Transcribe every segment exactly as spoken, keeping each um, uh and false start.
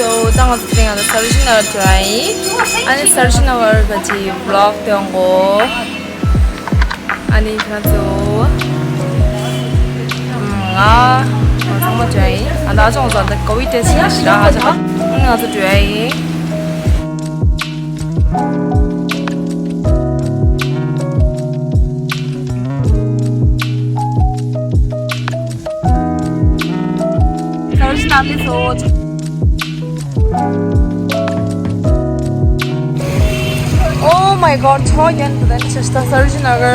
So, ད་ང་ཚོ་དེ་རིང་ང་ཚོ་སར་ཇི་ནགར་འགྲོ་ཡ་ཡིན། ཨ་ནི་སར་ཇི་ནགར་ག་ཅི་བི་ལོག་སྟོན་གོ། ཨ་ནི་ང་ཚོ་ང་ང་ཚང་མ་འགྲོ་ཡ་ཡིན། ཨ་ད་ཅོང་ཚོ་ད་ཀོ་བི་ཌི་ཊེ་སི་ཊི་ཡིན་ཞིག་ད་ཧ་ཅང་། ཨ་ནི་ང་ཚོ་འགྲོ་ཡ་ཡིན། Oh my god, ཚོགས་རྒྱན་དུ་ལྡན་ཆེ་ཤ་སར་ཇི་ནགར།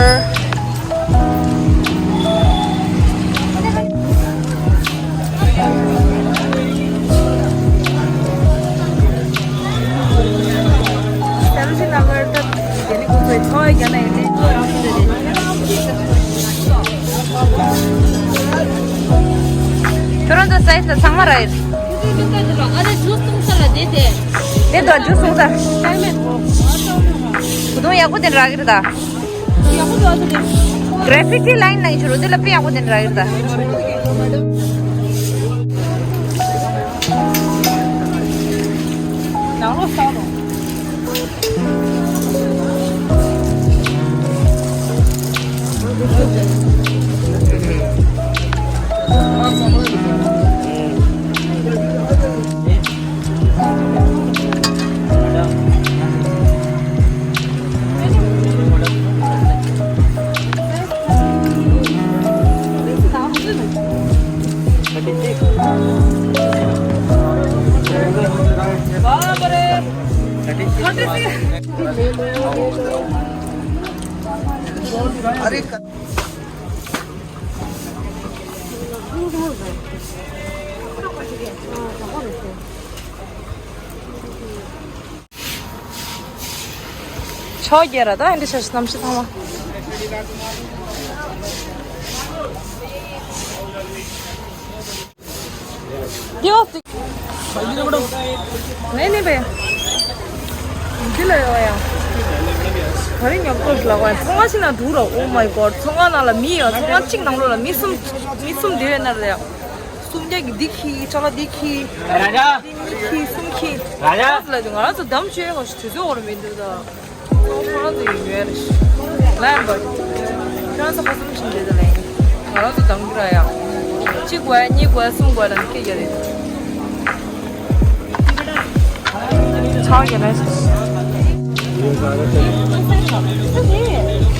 སར་ཇི་ནགར་ད་དེ་ནི་ཁོ་ཚོའི་ཚོགས་རྒྱན་ཡིན་ནི། ཁྱོད་རང་ཚོ་སའི་ཛི་ལ་ཚང་མ་རག་ཡོད། ཨ་ནི་ཇུས་བཏུང་ས་ལ་དེ་དེ། དེ་དོ་ཇུས་བཏུང་ས། ཤར་མེད་གོ། བུ་དུང་ཡག་པོ་དེ་རག་གི་རེད་ད། ཡག་པོ་འདུག་ཨ་ཙི་དེ། གྷ་རེ་ཕི་ཊི་ལའིན་ནང་ཞུ་རོ་དེ་ལ་དཔེ་ཡག་པོ་དེ་རག་གི་རེད་ད། ནང་ལོགས་ས་རོ། ཕྱོགས་རྒྱལ་ར་ད་ཨེ་འདྲ་ཆ་ཞིག་གནམ་གཤིས་ཚང་མ། འདི་འོ་ཙི། ནས་ནས་པས། འདི་ལ་ཡོད་ཡ། ག་རེ་ཉོབ་ཏོ་ལ་བ་ཚོང་ཁང་ཞིག་ན་འདུག་ར། Oh my god, ཚོང་ཁང་ནང་ལ་མི་ཡོད། ཚོང་ཁང་གཅིག་ནང་ལོགས་ལ་མི་གསུམ། མི་གསུམ་དེ་ཡོད་ན་རེད་ཡ། གསུམ་བརྒྱ་གི་འདི་ཁྱི་ཅ་ལག་འདི་ཁྱི། ར་ཇ། འདི་ཁྱི་གསུམ་ཁྱི། ར་ཇ། ལ་དུ་ང་རང་ཚོ་འདམ་བྱོས་གོ་ཞིག་དུས་ཚོད་འོར་མི་འདུག་ད། ཁོ་རང་ཚོ་ཡོད་རེད། ལན་པ། ཁྱོད་རང་ཚོ་ཧ་སམ་ཕྱིན་བསྡད་ད་ལན། ང་རང་ཚོ་འདམ་གི་ར་ཡ། གཅིག་དགོས་གཉིས་དགོས་གསུམ་དགོས་ལ་སྐད་རྒྱག་རེད། ཆང་རྒྱག་ན།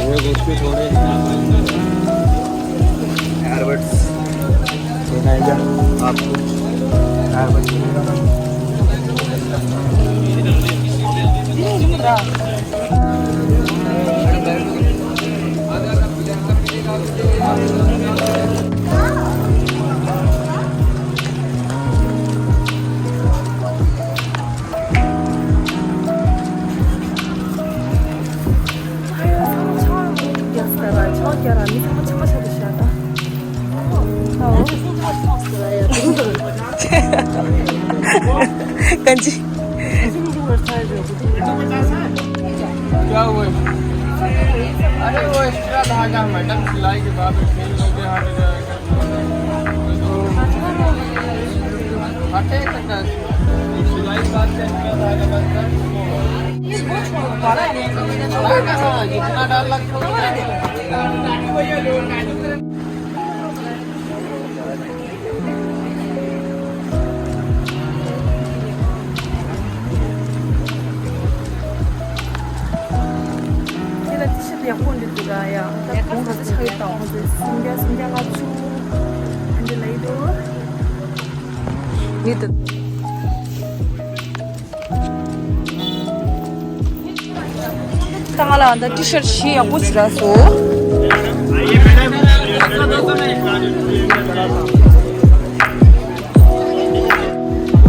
ये गोश्त थोड़े। एयरबड्स। ये नहीं जा। आपको एयरबड्स मिलेगा ना? कंची। क्या हुआ? अरे वो एक्स्ट्रा धागा मैडम, सिलाई के बाद में फेल हो गया, हट जाएगा। हटे तो दस। सिलाई के बाद से एक्स्ट्रा धागा बचता है। जितना डाल लगता है। དེ་ལ་ཅི་ཞིག་ཡག་པོ་འདུག་འདུག་ཡ། ད་གོང་ག་ཚོད་ཆགས་ཡོད་དང་ཁོང་ཚོས་སུམ་བརྒྱ་སུམ་བརྒྱ་ལྔ་བཅུ་ཨ་འདི་ལ་ཡིན་འདུག་མི་འདུག་ད་ང་ལ་འདི་ཊི་ཤར་ཊི་ཞིག་ཡག་པོ་ཞིག་རག་སོང་།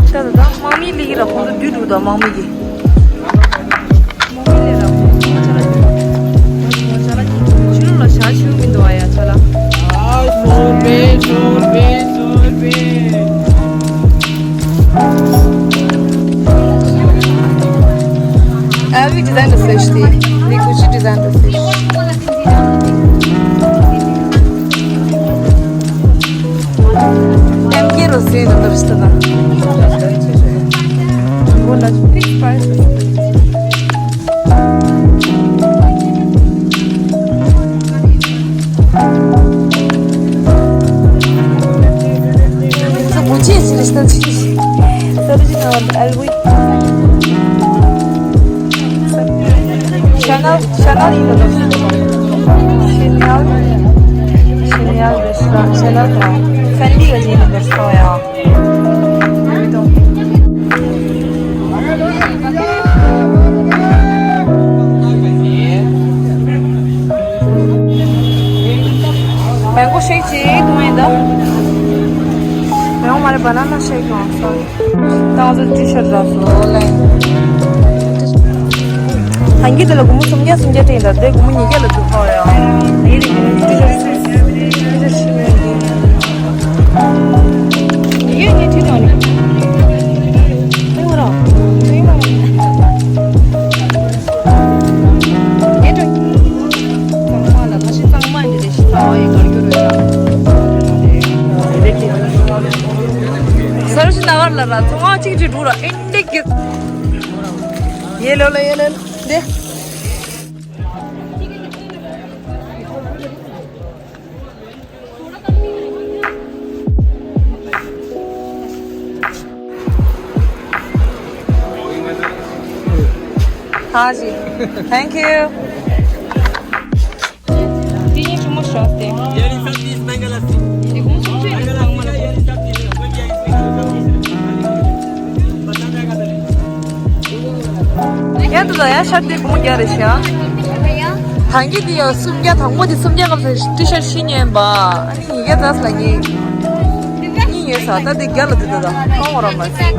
ད་ད་ད་དམག་མི་ལི་གི་ར་ཁོང་ཚོ་བསྡུས་འདུག་ད་དམག་མི་གི། དམག་མི་ལི་ར་ཁོང་ཚོ་ཆ་ལ་ཆུ་ལུ་ལ་ཞག་ཆུ་མི་འདུག་ཨ་ཡ་ཆ་ལ། ཨ་བི་ཌི་ཛའིན་ད་སེ་ཤི་ཏི། ནི་ཀུ་ཤི་ཌི་ཛའིན་ད་སེ་ཤི་ཏི། ཨེམ་ཀེ་རོ་སི་ནི་འདུག་ཤི་ཏི་ད། Chanel, Chanel ཡིན་ནོ། Chanel, Chanel རེད་ཤག Chanel དང་Fendi གི་ཡིན་ནོ་ཤག་ཡ། Mango shake ཅིག་འཐུང་ཡིན་ད། མེ་འོ་མ་རེད། banana shake འཐུང་སོང་། ད་ང་ཚོ་T-shirt རག་སོང་། ལན། ཐང་གི་དེ་ལ་སྒོར་མོ་སུམ་བརྒྱ་སུམ་བརྒྱ་སྤྲད་ཡིན་ད། དེ་སྒོར་མོ་ཉིས་བརྒྱ་ལ་འགྲོ་ཁག་ཡ། ཡིན་རེད། སྒོར་མོ་T-shirt T-shirt ཤི་མེད་འདི། ཡིན་ངས་ཁྲིད་དང་ནི། ཨེ་ང་རང་། ཨེ་ང་རང་། ངས་འགྲོ། གཙང་མ་ལ་ད་ཤི་གཙང་མ་འདི་རེད་ཤི། ད་ཡི་གར་རྒྱུ་རེད་ད། ས་རུ་ཤི་ན་གར་ལ་ར་ཚོང་ང་གཅིག་གཅིག་འགྲོ་ར་ཨིན་འདི་གི། ཡེ་ལོ་ལ་ཡེ་ལོ་འདི། हाँ जी। Thank you. ཡ་འདུག་ད་ཡ། ཤར་དེ་སྒོར་མོ་བརྒྱ་རེད་ཤག་ཡ། ཐང་གི་དེ་ཡང་སུམ་བརྒྱ། དང་པོ་དེ་སུམ་བརྒྱ་སྐབས་སུ་ཊི་ཤར་ཤི་ཉན་པ། ཨ་ནི་ཉིས་བརྒྱ་ཙམ་ལ་ཉིས་གཉིས་ཡོད་ས། ད་དེ་བརྒྱ་ལ་དེ་འདུག་ད་ཁོང་རང་མ་ཟིན།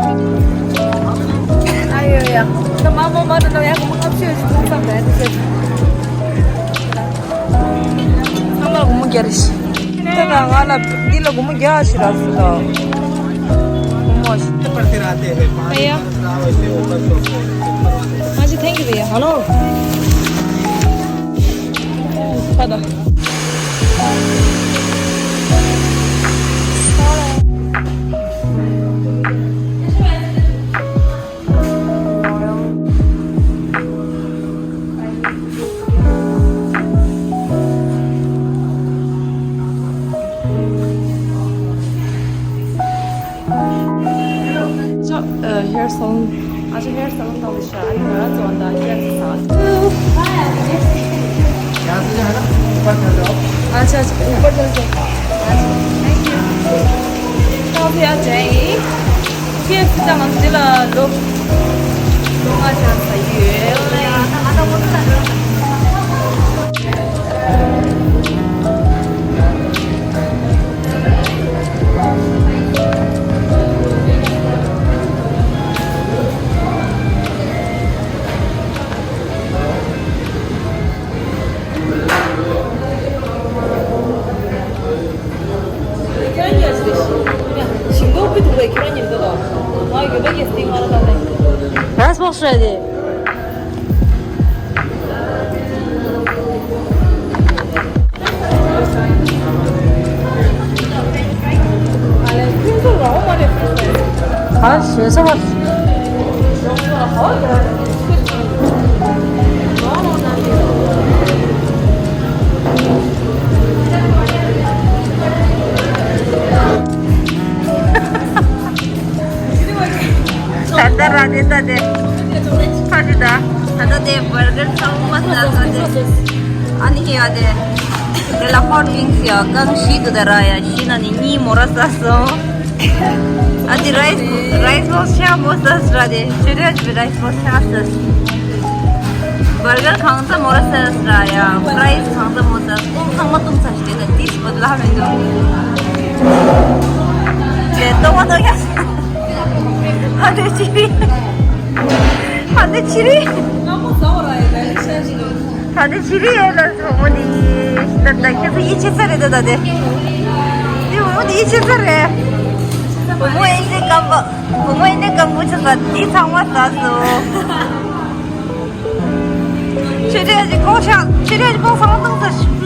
ཨ་ཡོ་ཡ། ད་མ་མོ་མ་དེ་ནོ་ཡ་སྒོར་མོ་ལྔ་བཅུ་ཡོད་ཅིག་འཐུང་བསམ་པས་དེ་ཚོ། ཚང་མ་སྒོར་མོ་བརྒྱ་རེད་ཤག་ད་ད་ང་ལ་འདི་ལ་སྒོར་མོ་བརྒྱ་ཞིག་རག་སོང་ད། སྒོར་མོ་ཞིག་ཨ་ཡ། हाँ जी, thank you भैया। हेलो। ཁ་དང་། जो, अ, हेयर सलून, आज हेयर सलून का विषय है, मेरा जो अंदाज है, ऐसे साथ। अच्छा, अच्छा, ऊपर चल सकता है। अच्छा, thank you। तो अभी आ जाए। ཁྱེད་ཚོ་ད་ང་ཚོ་འདི་ལ་ལོ་ལོ་ལྔ་ཙམ་ས་ཡོད། ཁྱེད་རང་ཉལ་ཞིག་རེད། ཞིང་ཏོག་ཕུད་ཐུག་པའི་ཁྱེད་རང་ཉལ་འདུག་ལ། ང་ཡོད་པ་གི་སྟེང་ང་ལ་ད་ལེ། རས་བོགས་རེད་དེ། ཨ་ཞེ་ས་བ། ད་ལྟ་ར་དེ་ད་དེ། ཕ་ཅི་ད། ད་ལྟ་དེ་བར་གར་ཚང་མ་ཟ་ས་དེ། ཨ་ནི་ཧེ་ཡ་དེ། དེ་ལ་ཧོཊ་ཝིང་སི་ཡ་རྐང་བཞི་འདུག་ད་ར་ཡ། བཞི་ན་ནི་གཉིས་མོ་ར་ཟ་སོང་། ཨ་དེ་རའི་སི་རའི་སི་བོགས་ཆེ་མོ་ཟ་ས་ར་དེ། ཆེ་རེ་ཅི་རའི་སི་བོགས་ཆེ་ཟ་ས། བར་གར་གང་ཙམ་མོ་ར་ཟ་ས་ར་ཡ། ཕ་རའི་སི་གང་ཙམ་མོ་ཟ་ས། ཁོང་ཚང་མ་བཏུང་ཚར་ཤག་ད་ཏིས་བོ་ལ་མེད་འདུག་དེ་ལྟོ་བ་ལྟོ་ཡ། ཧ་དེ་ཅི་རི། ཧ་དེ་ཅི་རི། ཧ་དེ་ཅི་རི་ཡོད་ལ་བུ་མོ་འདི། ད་ད་ཁྱེད་ཚོ་ཡིད་ཆེས་ས་རེད་ད་ད་དེ། འདི་བུ་མོ་འདི་ཡིད་ཆེས་ས་རེད། བུ་མོ་ཨེ་འདྲའི་སྐམ་པོ། བུ་མོ་ཨེ་འདྲའི་སྐམ་པོ་ཆགས་ས་འདི་ཚང་མ་ཟ་སོང་། ཆོས་དྲེད་ཀྱི་ཁོག་ཤ། ཆོས་དྲེད་ཀྱི་ཁོག་ཚང་མ་བཏུང་ས་ཞིག་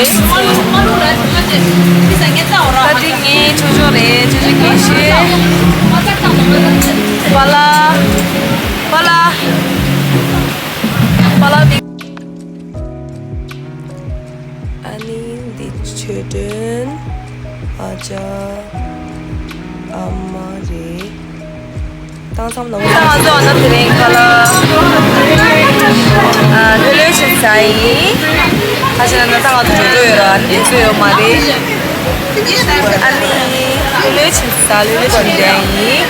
ད་འདི་ངའི་ཆོས་ཕྱོགས་རེད། ཆོས་ཕྱོགས་རྒན་ཤོས། པཱ་ལགས། པཱ་ལགས། པཱ་ལགས་མི། ཨ་ནི་འདི་ཆོས་སྒྲོན། ཨ་ཅག་ཨ་མ་རེད། ད་ང་ཚོ་ཨ་ནི་དེ་རིང་ཁ་ལག་ཨ་ལྷོད་ལྷོད་བྱས་ཟ་ཡིན། ཁ་ཤས་ན་ད་ང་ཚོ་འགྲོ་འགྲོ་ཡོད་ར། ཨ་ནི་དེ་ཚོ་ཡོད་མ་རེད། ཨ་ནི་ལྷོད་ལྷོད་བྱས་ཟ། ལྷོད་ལྷོད་བྱས་བསྡད་ཡིན།